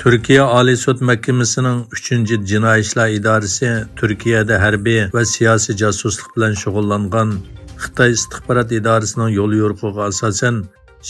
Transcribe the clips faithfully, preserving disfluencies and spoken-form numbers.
تۈركىيە ئالىي سوت مەھكىمىسىنىڭ ئۈچىنچى جىنايى ئىشلار ئىدارىسى تۈركىيەدە ھەربىي ۋە سىياسىي جاسۇسلۇق بىلەن شۇغۇللانغان خىتاي ئىستىخبارات ئىدارىسىنىڭ يوليورۇقىغا ئاساسەن،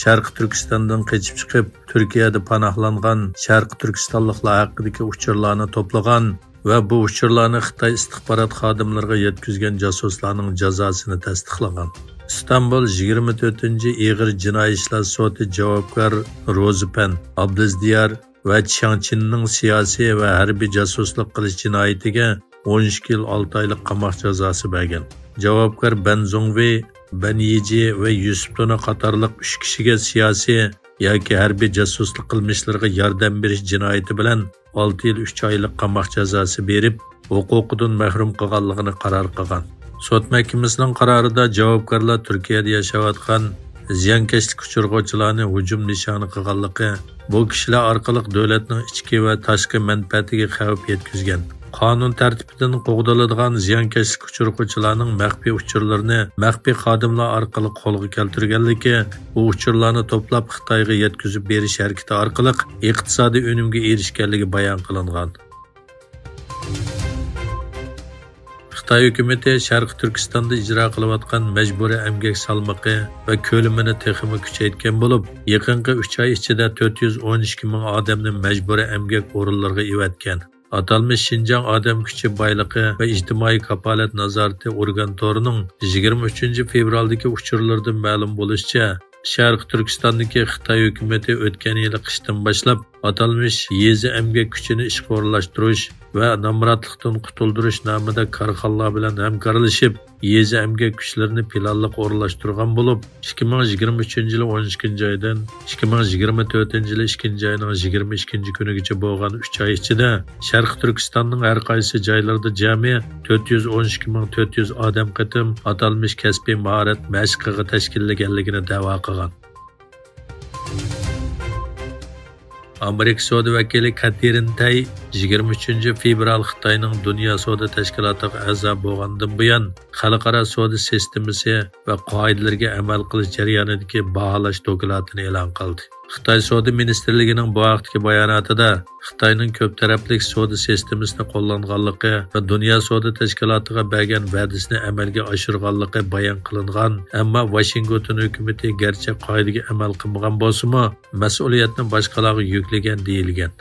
شەرقىي تۈركىستاندىن قېچىپ چىقىپ، تۈركىيەدە پاناھلانغان شەرقىي تۈركىستانلىقلار ھەققىدىكى ئۇچۇرلارنى توپلىغان ۋە بۇ ئۇچۇرلارنى خىتاي ئىستىخبارات خادىملىرىغا يەتكۈزگەن جاسۇسلارنىڭ جازاسىنى تەستىقلىغان. ئىستانبۇل يىگىرمە تۆتىنچى ئېغىر جىنايى ئىشلار سوتى جاۋابكار روزىپەن ئابدۇزدىيار ۋە چياڭ چىننىڭ سىياسىي ۋە ھەربىي جاسۇسلۇق قىلىش جىنايىتىگە ئون ئىككى يىل ئالتە ئايلىق قاماق جازاسى بەرگەن. جاۋابكار بەن زۇڭۋېي، بەن يىجى ۋە يۈسۈپ تۇنى قاتارلىق ئۈچ كىشىگە سىياسىي ياكى ھەربىي جاسۇسلۇق قىلمىشلىرىغا ياردەم بېرىش جىنايىتى بىلەن ئالتە يىل ئۈچ ئايلىق قاماق جازاسى بېرىپ، ھوقۇقىدىن مەھرۇم قىلغانلىقىنى قارار قىلغان. سوت مەھكىمىسىنىڭ قارارىدا جاۋابكارلار تۈركىيەدە ياشاۋاتقان زىيانكەشلىك ئۇچرىغۇچىلارنى ھۇجۇم نىشانى قىلغانلىقى، بۇ كىشىلەر ئارقىلىق دۆلەتنىڭ ئىچكى ۋە تاشقى مەنپەئەتىگە خەۋپ يەتكۈزگەن، قانۇن تەرتىپىدىن قوغدىلىدىغان زىيانكەشلىك ئۇچرىغۇچىلارنىڭ مەخپىي ئۇچۇرلىرىنى مەخپىي خادىملار ئارقىلىق قولغا كەلتۈرگەنلىكى، بۇ ئۇچۇرلارنى توپلاپ خىتايغا يەتكۈزۈپ بېرىش ھەرىكىتى ئارقىلىق ئىقتىسادىي ئۈنۈمگە ئېرىشكەنلىكى بايان قىلىنغان. خىتاي ھۆكۈمىتى شەرقىي تۈركىستاندا ئىجرا قىلىۋاتقان مەجبۇرىي ئەمگەك سالمىقى ۋە كۆلىمىنى تېخىمۇ كۈچەيتكەن بولۇپ، يېقىنقى ئۈچ ئاي ئىچىدە تۆت يۈز ئون ئىككى مىڭ ئادەمنى مەجبۇرىي ئەمگەك ئورۇنلىرىغا ئېۋەتكەن. ئاتالمىش شىنجاڭ ئادەم كۈچى بايلىقى ۋە ئىجتىمائىي كاپالەت نازارىتى ئورگان تورىنىڭ يىگىرمە ئۈچىنچى فېۋرالدىكى ئۇچۇرلىرىدىن مەلۇم بولۇشىچە، شەرقىي تۈركىستاندىكى خىتاي ھۆكۈمىتى ئۆتكەن يىلى قىشتىن باشلاپ ئاتالمىش يېزا ئەمگەك كۈچىنى ئىشقا ئورۇنلاشتۇرۇش ۋە نامراتلىقتىن قۇتۇلدۇرۇش نامىدا كارخانىلار بىلەن ھەمكارلىشىپ، يېزا ئەمگەك كۈچلىرىنى پىلانلىق ئورۇنلاشتۇرغان بولۇپ، ئىككى مىڭ يىگىرمە ئۈچىنچى يىلى ئون ئىككىنچى ئايدىن ئىككى مىڭ يىگىرمە تۆتىنچى يىلى ئىككىنچى ئاينىڭ يىگىرمە ئىككىنچى كۈنىگىچە بولغان ئۈچ ئاي ئىچىدە شەرقىي تۈركىستاننىڭ ھەر قايسى جايلىرىدا جەمئىي تۆت يۈز ئون ئىككى مىڭ تۆت يۈز ئادەم قېتىم ئاتالمىش كەسپىي ماھارەت مەشىق يىغىنى تەشكىللىگەنلىكىنى دەۋا قىلغان. ئامېرىكا سودا ۋەكىلى كاتېرىن تەي يىگىرمە ئۈچىنچى فېۋرال خىتاينىڭ دۇنيا سودا تەشكىلاتىغا ئەزا بولغاندىن بۇيان، خەلقئارا سودا سىستېمىسى ۋە قائىدىلىرىگە ئەمەل قىلىش جەريانىدىكى باھالاش دوكلاتىنى ئېلان قىلدى. خىتاي سودا مىنىستىرلىكىنىڭ بۇ ھەقتىكى باياناتىدا، خىتاينىڭ كۆپ تەرەپلىك سودا سىستېمىسىنى قوللانغانلىقى ۋە دۇنيا سودا تەشكىلاتىغا بەرگەن ۋەدىسىنى ئەمەلگە ئاشۇرغانلىقى بايان قىلىنغان، ئەمما ۋاشىنگتون ھۆكۈمىتى گەرچە قائىدىگە ئەمەل قىلمىغان بولسىمۇ، مەسئۇلىيەتنى باشقىلارغا يۈكلىگەن، دېيىلگەن.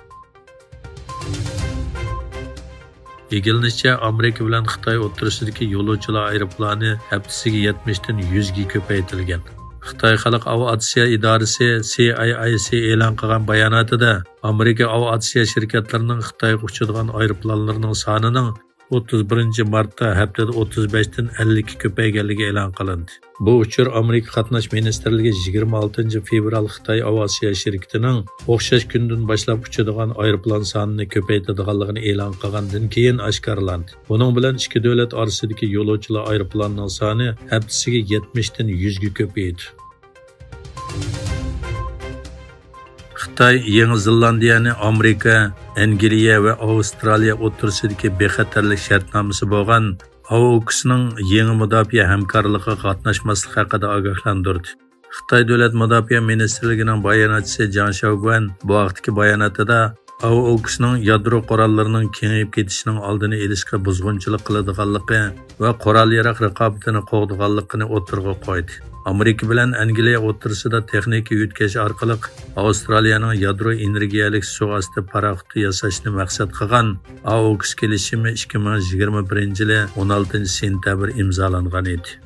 ئىگىلىنىشىچە، ئامېرىكا بىلەن خىتاي ئوتتۇرىسىدىكى يولۇچىلار ئايروپىلانى ھەپتىسىگە يەتمىشتىن يۈزگە كۆپەيتىلگەن. خىتاي خەلق ئاۋىئاتسىيە ئىدارىسى، سى ئاي ئاي سى، ئېلان قىلغان باياناتىدا، ئامېرىكا ئاۋىئاتسىيە شىركەتلىرىنىڭ خىتايغا ئۇچىدىغان ئايروپىلانلىرىنىڭ سانىنىڭ ئوتتۇز بىرىنچى مارتتا ھەپتىدە ئوتتۇز بەشتىن ئەللىككە كۆپەيگەنلىكى ئېلان قىلىندى. بۇ ئۇچۇر ئامېرىكا قاتناش مىنىستىرلىكى يىگىرمە ئالتىنچى فېۋرال خىتاي ئاۋىئاتسىيە شىركىتىنىڭ ئوخشاش كۈندىن باشلاپ ئۇچىدىغان ئايروپىلان سانىنى كۆپەيتىدىغانلىقىنى ئېلان قىلغاندىن كېيىن ئاشكارىلاندى. بۇنىڭ بىلەن ئىككى دۆلەت ئارىسىدىكى يولۇچىلار ئايروپىلانىنىڭ سانى ھەپتىسىگە يەتمىشتىن يۈزگە كۆپىيىدۇ. خىتاي يېڭى زېلاندىيەنى ئامېرىكا، ئەنگلىيە ۋە ئاۋسترالىيە ئوتتۇرىسىدىكى بىخەتەرلىك شەرتنامىسى بولغان ئاۋۇكسنىڭ يېڭى مۇداپىئە ھەمكارلىقىغا قاتناشماسلىقى ھەققىدە ئاگاھلاندۇردى. خىتاي دۆلەت مۇداپىئە مىنىستىرلىكىنىڭ باياناتچىسى جاڭ شياۋگۈەن بۇ ھەقتىكى باياناتىدا، ئاۋۇكسنىڭ يادرو قوراللىرىنىڭ كېڭىيىپ كېتىشىنىڭ ئالدىنى ئېلىشقا بۇزغۇنچىلىق قىلىدىغانلىقى ۋە قورال-ياراغ رىقابىتىنى قوغدىغانلىقىنى ئوتتۇرىغا قويدى. ئامېرىكا بىلەن ئەنگلىيە ئوتتۇرىسىدا تېخنىكا يۆتكەش ئارقىلىق ئاۋسترالىيەنىڭ يادرو ئېنېرگىيەلىك سۇئاستى پاراخوتى ياساشنى مەقسەت قىلغان ئاۋۇكس كېلىشىمى ئىككى مىڭ يىگىرمە بىرىنچى يىلى ئون ئالتىنچى سېنتەبىر ئىمزالانغان ئىدى.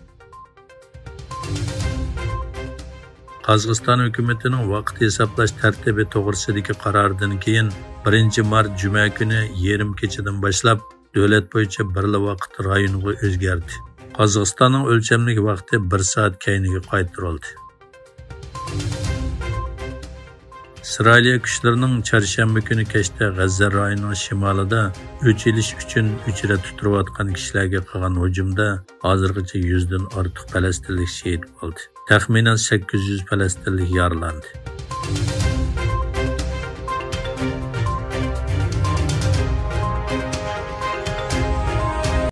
قازاقىستان ھۆكۈمىتىنىڭ ۋاقىت ھېسابلاش تەرتىپى توغرىسىدىكى قارارىدىن كېيىن، بىرىنچى مارت جۈمە كۈنى يېرىم كېچىدىن باشلاپ، دۆلەت بويىچە بىرلا ۋاقىت رايونىغا ئۆزگەردى. قازاقىستاننىڭ ئۆلچەملىك ۋاقتى بىر سائەت كەينىگە قايتۇرۇلدى. ئىسرائىلىيە كۈچلىرىنىڭ چارشەنبە كۈنى كەچتە غەززە رايونىنىڭ شىمالىدا ئۆچ ئېلىش ئۈچۈن ئۆچرەت تۇتۇۋاتقان كىشىلەرگە قىلغان ھۇجۇمدا ھازىرغىچە يۈزدىن ئارتۇق پەلەستىنلىك شېھىت بولدى. تەخمىنەن سەككىز يۈز پەلەستىنلىك يارىلاندى.